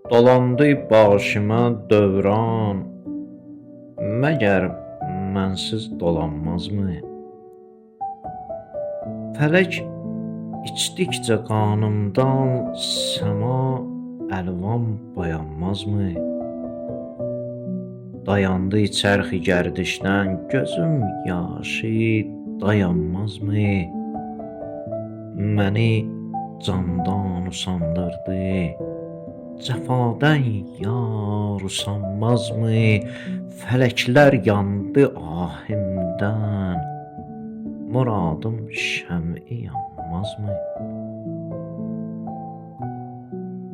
Dolandı başıma dövran, məgər mənsiz dolanmazmı? Fələk içdikcə qanımdan səma əlvan boyanmazmı? Dayandı çərxi gərdişdən gözüm yaşı dayanmazmı? Məni candan usandırdı, cəfadan yar usanmazmı? Fələklər yandı ahimdən, muradım şəmi yanmazmı?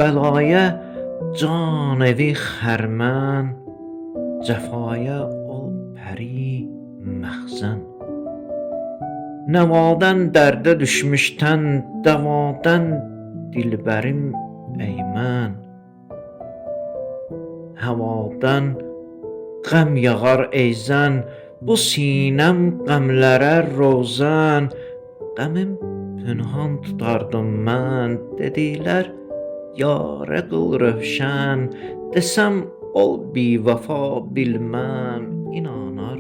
Bəlaya can evi xərmən, cəfaya ol pəri məxzən. Nəvadan dərdə düşmüşdən, dəvadan dilbərim əymən. Həvadan qəm yağar eyzən, bu sinəm qəmlərə rozən. Qəmim pünhan tutardım mən, dedilər yarə qıl rövşən. Desəm ol bivəfa bilməm, inanar.